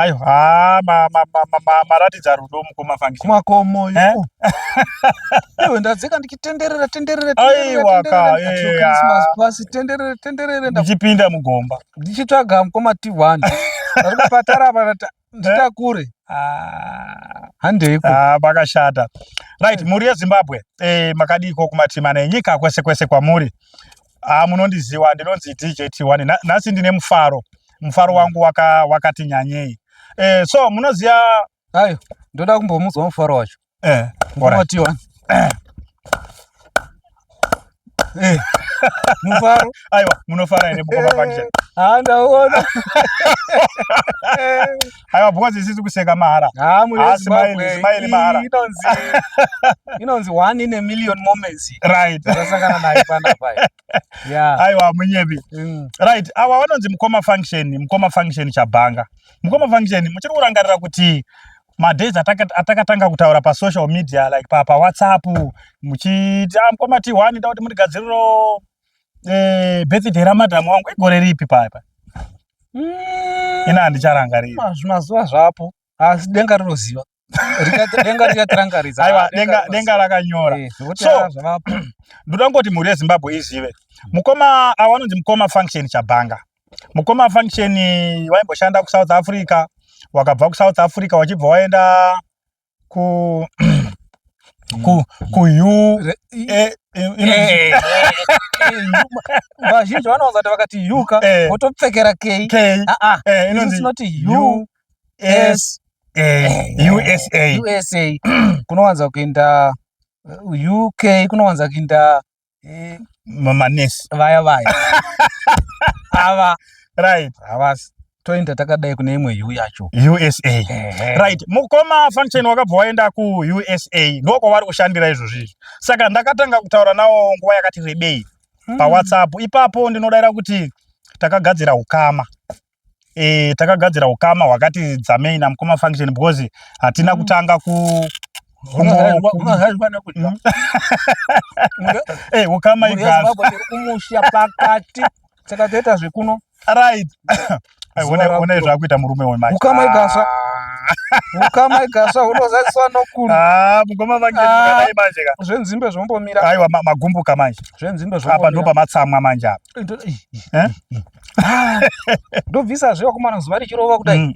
Aiwa, haa maratidza rudo mukoma Function. Kumakomo Eh? yo. Iwe ndadzika ndichitenderera tenderera Aiwa ka, tenderera eh, Christmas ah. pasi tenderere tenderere Ndichipinda mugomba. ndichitsvaga mukoma T1. Ndari kupatara apa nditakure. Ah. Handeiko. Ah, pakashata. Right, mhuri yeZimbabwe, makadiko kumatimana enyika kwese kwese kwamuri. Ah, munondiziwa ndinonzi DJ T1. Nhasi ndine mufaro. Mufaro wangu wakati nyanyei. So munoziya Ayo, ndoda kumbomudzwa mufaro wacho. Mukoma Alright. T1. Mufaro. Aiwa, munofara here mukoma Function? Ah, ndaona. Aiwa, because isisi kuseka mahara. Ah, muri Ah, Zimbabwe, smile, smile mahara. Inonzi one in a million moments. Right. Ndasangana naye panapa. Yeah. Aiwa, munyebi. Right, awa vanonzi mukoma Function, mukoma Function Chabhanga. Mukoma Function, muchiri kurangarira kuti madays atakatanga kutaura pa social media like pa WhatsApp muchiti ah, mukoma T1 nda kuti mundigadziriro birthday ramadam wangu igore ripi papa? Ina handicharangarira. Mazuva zvapo asi denga rinoziva. Denga richatirangaridza. Aiwa, Denga denga rakanyora. Zvekuti So, zvavapo. Ndoda kungoti mhuri yeZimbabwe izive. Mukoma ava vanonzi mukoma Function Chabhanga. Mukoma Function vaimboshanda kuSouth Africa, wakabva kuSouth Africa wachibva waenda ku U, inonzi Vazhinji vanowanza kuti vakati U ka, votopfekera K. K. Ah, ah. Inonzi Isu tinoti U U S A, USA. USA. Kunowanza kuenda UK, kunowanza kuenda Manesi. Vaya vaya. Ava. Right. Havasi. Toenda takadai kune imwe U yacho. USA. Right. Mukoma Function wakabva waenda ku USA. Ndiko kwavari kushandira izvozvi izvi. Saka ndakatanga kutaura nawo nguva yakati rebei pa WhatsApp. Ipapo ndinodaira kuti takagadzira ukama. Takagadzira ukama hwakati dzamei namukoma Function because hatina kutanga ku Unozazwa nekudya. Ukama Mhuri igasi. yeZimbabwe tiri kumusha pakati. Saka toita zvekuno. Right. Ai, Zuva ona rakura. zvakuita murume wemanje. Ukama igasa. Ukama igasa unozadziswa nokuru. Ah, mukoma Function makadai manje ka. Zvenzimbe zvombomira. Aiwa, magumbuka manje. Zvenzimbe Apa zvombomira. ndo pamatsamwa manje apa. Ndobvisa zve vakomana zuva richirova kudai.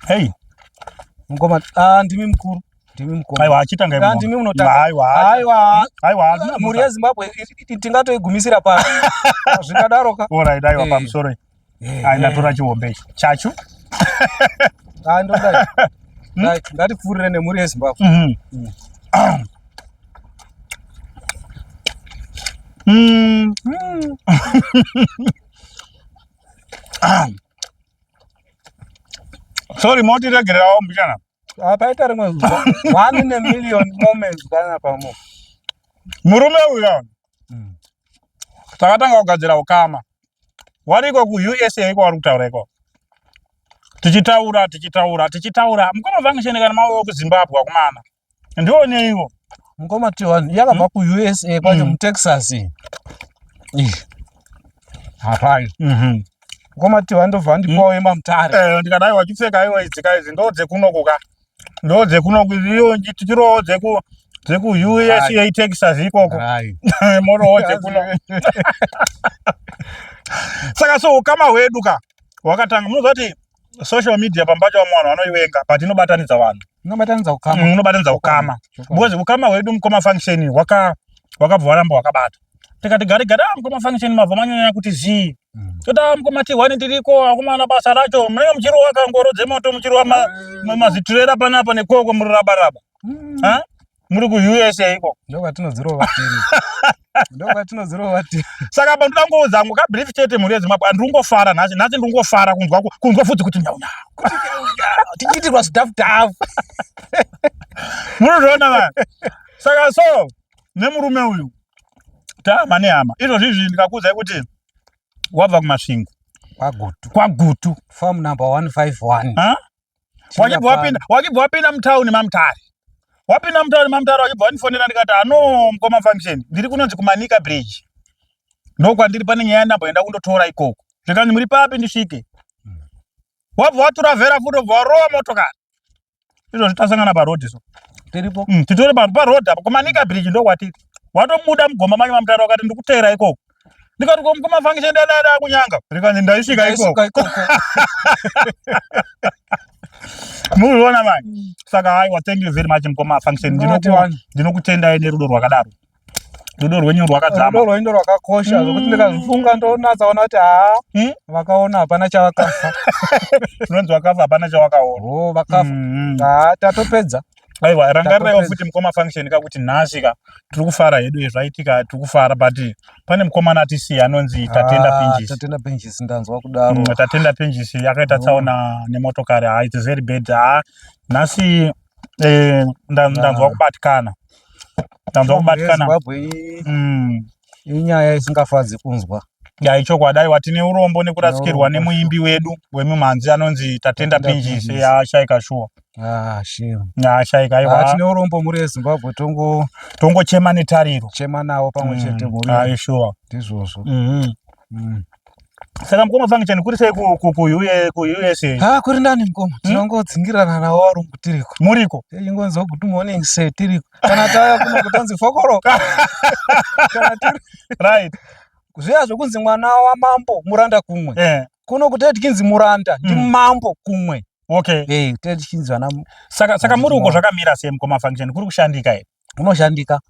Hey. Mukoma, ndimi mukuru. Ndimi mukoma. Aiwa, achitanga imomo. Ndimi munotanga. Aiwa. Aiwa. Aiwa, ndimi Mhuri munotanga. yeZimbabwe tingatoigumisira pano. Zvikadaro ka. All right, aiwa, pamusoro. Ai, ndatora chihombe ichi. Chachu. Ndodai. Right, ngatipfuurire nemhuri yeZimbabwe. Sorry, motiregererawo mbichana. Paita rimwe zuva. 1 in a million moments kana pamo. Murume uyu takatanga kugadzira ukama. Wariko ku USA iko wari kutaura iko. Tichitaura, tichitaura, tichitaura. Mukoma Function kana mauya kuZimbabwe akomana. Ndioneiwo. Mukoma T1 yakabva ku USA kwacho muTexas. Ih. Hapai. Mukoma T1 ndobva andipawo yemamutare. Ndikadai wachipfeka aiwa idzi ka idzi ndo dzekunoku ka. Ndo dzekunoku iyo tichirowo dzeku USA Texas ikoko. Right. Morowo dzekuno. Saka so ukama hwedu ka wakatanga munoziva kuti social media pambacho vamwe vanhu vanoivenga but inobatanidza vanhu. Inobatanidza ukama. Unobatanidza ukama. Because ukama hwedu mukoma Function wakabva waramba wakabata. Tikati gari gari, mukoma Function mabva manyanya kuti zii. Toti, mukoma T1 tiriko, akomana basa racho munenge muchirova kangoro dzemoto, muchirova mazitirera panapa nekoko muri raba raba. Ha? Muri ku USA iko. Ndokwatinodzirova tiri. Ndokwatinodzirova tiri. Saka apa ndoda kungoudza hangu ka brief chete mhuri yeZimbabwe, andiri kungofara nhasi, nhasi ndiri kungofara kunzwa futi kuti nyau nyau. Kuti nyau nyau. Tichiitirwa zidhafu dhafu. Munozviona va? Saka so nemurume uyu tama nehama. Izvozvi izvi ndikakuudzai kuti wabva kuMasvingo. KwaGutu. KwaGutu. Farm number 151. Ha? Chinga Wachibva wapinda, wachibva wapinda mutauni maMutare. Wapinda mutauni maMutare wachibva wandifonera ndikati ano mukoma Function, ndiri kunonzi kuManica Bridge. Ndokwandiri pane nyaya yandamboenda kundotora ikoko. Zvikanzi muri papi ndisvike. Wabva watura vhera futi wobva warova motokari. Izvozvi tasangana paroad so. Tiripo. Titori paroad apa kuManica Bridge ndokwatiri. Watobuda mugomba manje mamutara wakati ndikuteera ikoko. Ndikati ko mukoma function dada kunyanga. Rikanzi ndaisvika ikoko. Ikoko. Munoona manje. Saka haiwa thank you very much mukoma function. Ndinokutendai nerudo rwakadaro. Rudo rwenyu rwakadzama. Rudo rwenyu rwakakosha zvekuti ndikazvifunga ndonatsa ona kuti haa vakaona hapana chavakafa. Zvinonzi vakafa hapana chavakaona. Oh, vakafa. Haa tatopedza. Aiwa, rangariraiwo futi mukoma function ka kuti nhasi ka tiri kufara hedu zvaitika tiri kufara but pane mukomana atisiya anonzi Tatenda Pinjisi. Tatenda Pinjisi ndanzwa kudaro. Tatenda Pinjisi yakaita tsaona nemotokari. Haa it's very bad. Haa nhasi ndanzwa kubatikana. Ndanzwa kubatikana. Zimbabwe inyaya isingafadzi kunzwa. Ya ichokwadi aiwa tine urombo nekurasikirwa nemuimbi wedu wemumhanzi anonzi Tatenda Pinjisi yashaika shuwa. Ah, shame. Yashaika aiwa. Ah, tine urombo mhuri yeZimbabwe tongo tongochema netariro. Chema nawo pamwe chete mhuri. Ah, shuwa. Ndizvozvo. Saka mukoma function kuri sei ku USA? Ha, kuri nani mukoma? Tinongodzingirana nawo varungu tiriko. Muriko? Ingonzi good morning sir tiriko. Kana tauya kuno kutonzi fokoro. Kana tiri right. Zviya zvokunzi mwana wamambo muranda kumwe. Kuno kuti tichinzi muranda ndi mambo kumwe. Okay. Tete tichinzi vana Saka muri uko zvakamira sei mukoma function kuri kushandika here? Unoshandika.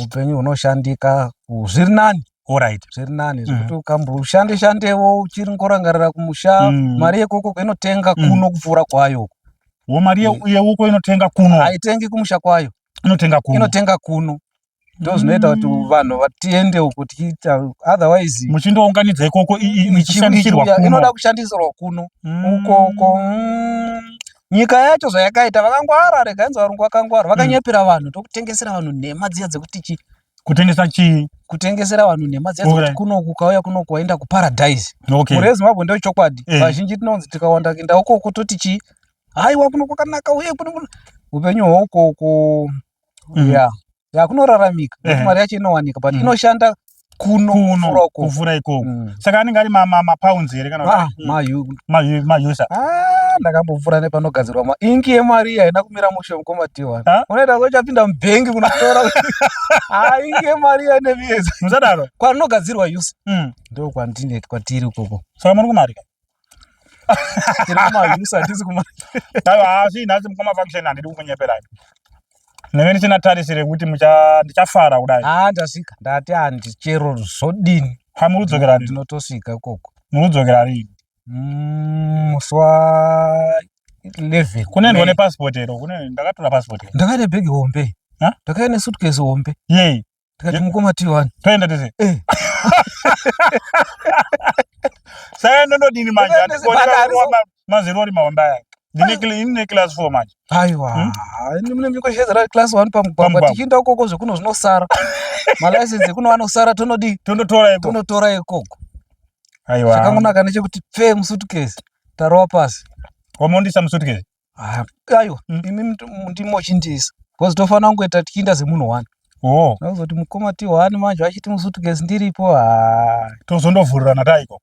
Upenyu hunoshandika zviri nani. Alright. Zviri nani zvekuti ukamboshande shandewo uchiri ngorangarira kumusha mari yekoko inotenga kuno kupfuura kwayo. Wo mari yeuko inotenga kuno. Haitengi kumusha kwayo. Inotenga kuno. Inotenga kuno. Ndo zvinoita kuti vanhu vatiende uko tichiita otherwise muchindounganidza ikoko ichishandisirwa kuno. Inoda kushandisirwa kuno. Uko uko nyika yacho zvayakaita vakangwara rega inzi varungu vakangwara vakanyepera vanhu ndokutengesera vanhu nhema dziya dzekuti chi kutengesa chii? Kutengesera vanhu nhema dziya dzekuti kunoku ukauya kunoku waenda kuparadise. Okay. Mhuri yeZimbabwe ndo chokwadi. Vazhinji tinonzi tikawanda kuenda ukoko toti chii? Haiwa kuno kwakanaka uye kuno upenyu hwaukoko. Yeah. Ya kunoraramika. Nekuti mari yacho inowanika but inoshanda kuno kuno kuvhura ikoko. Saka anenge ari mapounds here kana maUSA? Ah, ndakambopfuura nepanogadzirwa mainki yemari haina kumira mushe mukoma T1. Unoita seuchapinda mubhengi kunotora. Ah, inki yemari ine miyezi. Musadaro. Kwanogadzirwa USA. Ndo kwandine kwatiri ikoko. Saka muri kumarika? Tiri kumaUSA hatisi kuma. Aiwa, asi nhasi mukoma function handidi kukunyeperai. Ndinenge ndisina tarisiro yekuti ndichafara kudai. Ah, ndasvika. Ndati handichero zvodini. Ha, muri kudzokera rini? Ndinotosvika ikoko. Muri kudzokera rini? Musi wa 11. Kunoendwa nepassport here? Kune ndakatora passport here? Ndakaita bhegi hombe. Ndakaita nesuitcase hombe. Yei. Tikati mukoma T1. Toenda tese. Saka ndondodini manje? Mazirori mahombe aya. Ndine class 4 manje. Aiwa, mune mikoshedzera class 1 pamugwagwa tichienda ukoko zvekuno zvinosara. Malicense ekuno anosara tonodii? Tondotora ikoko. Tondotora ikoko. Aiwa. Chakangonaka ndechekuti pfee musuitcase tarova pasi. Wamondisa musuitcase? Aiwa, imi ndimo chindiisa. Because tofanira kungoita tichiinda semunhu one. Oh. Ndakuzoti mukoma T1 manje vachiti musuitcase ndiripo. Haa. Tozondovhurirana taiko.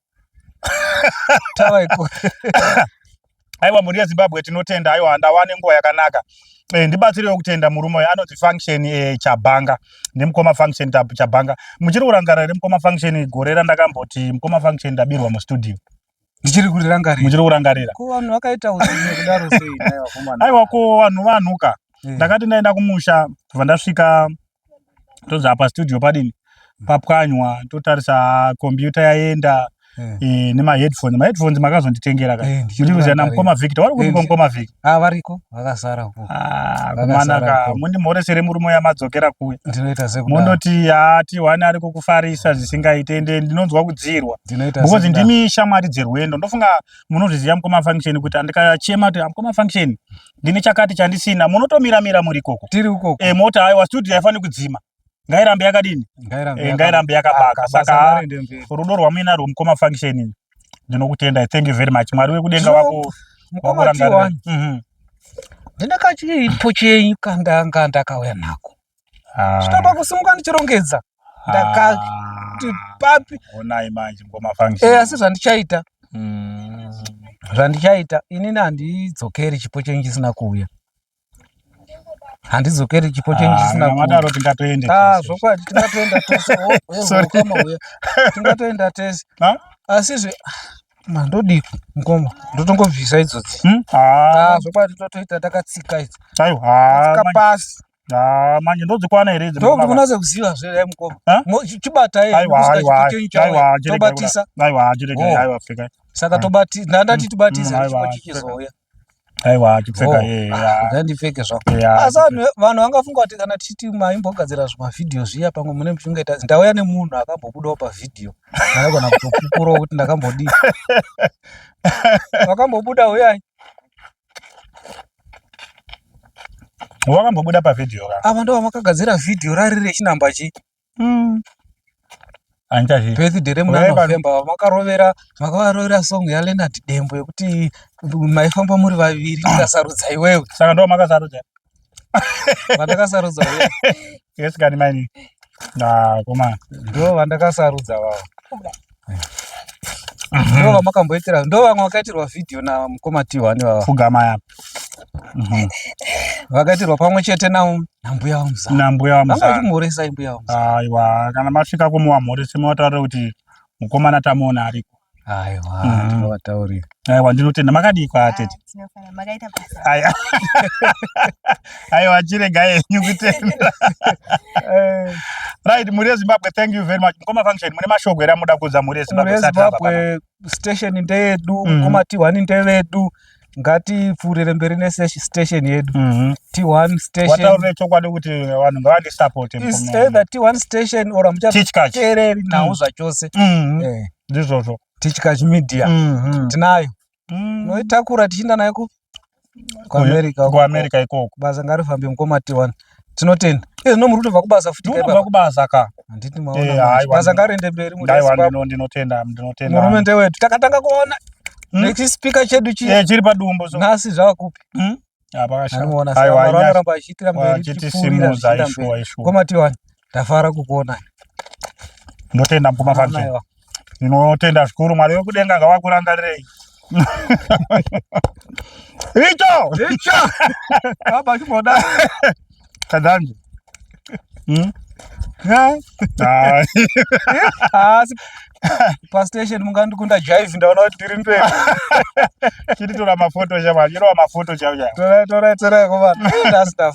Tava ikoko. Aiwa mhuri yeZimbabwe tinotenda. Aiwa ndawa nenguva yakanaka. Ndibatsirewo kutenda murume uyu anonzi Function Chabanga. Ndimukoma Function Chabanga. Muchiri kurangarira here mukoma Function gore randakamboti mukoma Function ndabirwa mustudio? Ndichiri kurirangarira. Muchiri kurangarira. Ko vanhu vakaita utsinye kudaro sei nhai vakomana? Aiwa ko vanhu vanhuka. Ndakati ndaenda kumusha kubva ndasvika tonzi apa studio padini papwanywa totarisa computer yaenda nemaheadphones. Maheadphones makazonditengera ka. Muchiri namukoma Victor. Vari kupiko mukoma Victor? Ah, variko vakasara ku. Ah, kumanaka mundimhoresere murume yamadzokera kuya. Ndinoita sekudaro. Mondoti haa T1 ari kukufarisa zvisingaite ende ndinonzwa kudzirwa. Ndinoita Because ndimi shamwari dzerwendo. Ndofunga munozviziva mukoma Function kuti andikachema kuti mukoma Function ndine chakati chandisina munotomira mira muri ikoko. Tiri ukoko. Mota aiwa studio haifaniri kudzima. Ngairambe yakadini? Ngairambe yakabaka. Saka rudo rwamuinarwo mukoma Function ndinokutenda. Thank you very much. Mwari wekudenga wako Mukoma T1. Ndine kachipo chenyu kandanga ndakauya nako. Zvinoda kusimuka ndichirongedza. Ndakati papi. Onai manje mukoma Function. Asi zvandichaita. Zvandichaita inini handidzokeri chipo chenyu chisina kuuya. Handidzokeri chipo chenyu Ah, chisina kana kuuya. madaro tingatoende Ah, tese. zvokwadi tingatoenda tese. Oh, eh, Sorry. ukama huya. Tingatoenda tese. Ha? Asi zve mandodiko mukoma ndotongobvisa idzodzi. Hmm? Ah, Ah, zvokwadi totoita takatsika idzi. aiwa, ah, Tsika manje- pasi. ah, manje ndodzikwana here idzi Ndokuti mukoma? munatse kuziva zve dai mukoma. Ha? Chibatai Aiwa, kusvika aiwa, chipo chenyu chauya. aiwa, chiregai Tobatisa. Aiwa, chiregai, Oh. aiwa, pfekai. Saka Ah. tobati ndandati tibatise Mm, chipo aiwa, chichizouya. Aiwa, chipfeka, Oh, eh, ah, ya, regai ndipfeke zvangu. ya, Asi vanhu vangafunga kuti kana tichiti maimbogadzira zvimavhidhiyo zviya pamwe mune muchingaita ndauya nemunhu akambobudawo pavhidhiyo anogona kutopupurawo kuti ndakambodii. Vakambobuda huyai. Wakambobuda pavhidhiyo ka? Ava ndo vamakagadzira vhidhiyo rari rechinamba chii? Handichazivi. Birthday remuna Uyai pano. November makarovera makavarovera song yaLeonard Dembo yekuti maifamba muri vaviri ndikasarudza iwewe. Saka ndo makasarudza. Vandakasarudza uya. Yes, kani maini. Ah, koma. Ndo vandakasarudza vavo. Ndo vamakamboitira ndo vamwe vakaitirwa video namukoma T1 vava. Pfugama ya. Vakaitirwa pamwe chete na nambuya vaMuzana. Nambuya Vanga vaMuzana. vachimhoresai mbuya vaMuzana. Aiwa, kana masvika kumuwamhorese mowataurira kuti mukomana tamuona ariko. Aiwa, ndinovataurira. Aiwa, ndinotenda. Makadii kwa tete? Ah, tinofara makaita basa. Aiwa. Aiwa, chirega yenyu kutenda. Right, mhuri yeZimbabwe, thank you very much. Mukoma Function, mune mashoko here amuda kuudza mhuri yeZimbabwe Mhuri tisati tabva panapa? yeZimbabwe station ndeyedu, mukoma T1 ndevedu. Ngatipfuurire mberi nestation yedu. T1 station. Wataurire chokwadi kuti vanhu ngavandisupport Is mukoma. either T1 station or Tichkach. hamuchateereri nhau zvachose. Ndizvozvo. Tichkach Media. Tinayo. Tinoitakura tichienda nayo ku kuAmerica. Kuamerica ikoko. Basa ngarifambe mukoma T1. Tinotenda. Izvi no muri kutobva kubasa futi Ndinobva kubasa ka. Handiti Eh, maona. haiwa, manje. Basa ngariende mberi muri Aiwa, Zimbabwe. ndinotenda, ndinotenda. Murume ndewedu. Takatanga kuona nechispeaker chedu chiya. Eh, chiri padumbu so. Nhasi zvava kupi? Ah, pakashata. Anoona saka Aiwa, Mwari inyasha. vanoramba vachiitira mberi tichipfuurira Vachitisimudza zvichienda ishuwa, mberi. ishuwa. Mukoma T1 ndafara kukuonai. Ndotenda mukoma Function. Aiwa. Ndinotenda zvikuru Mwari wekudenga ngavakurangarirei. Icho! Icho! Baba chimboda. Kadhanji. Ah, Asi pastation mungandikunda jive ndaona kuti ndiri mberi. Chititora mafoto chama, chirova mafoto chaiwo chaiwo. Torai torai torai komana. Nhasi ndafa.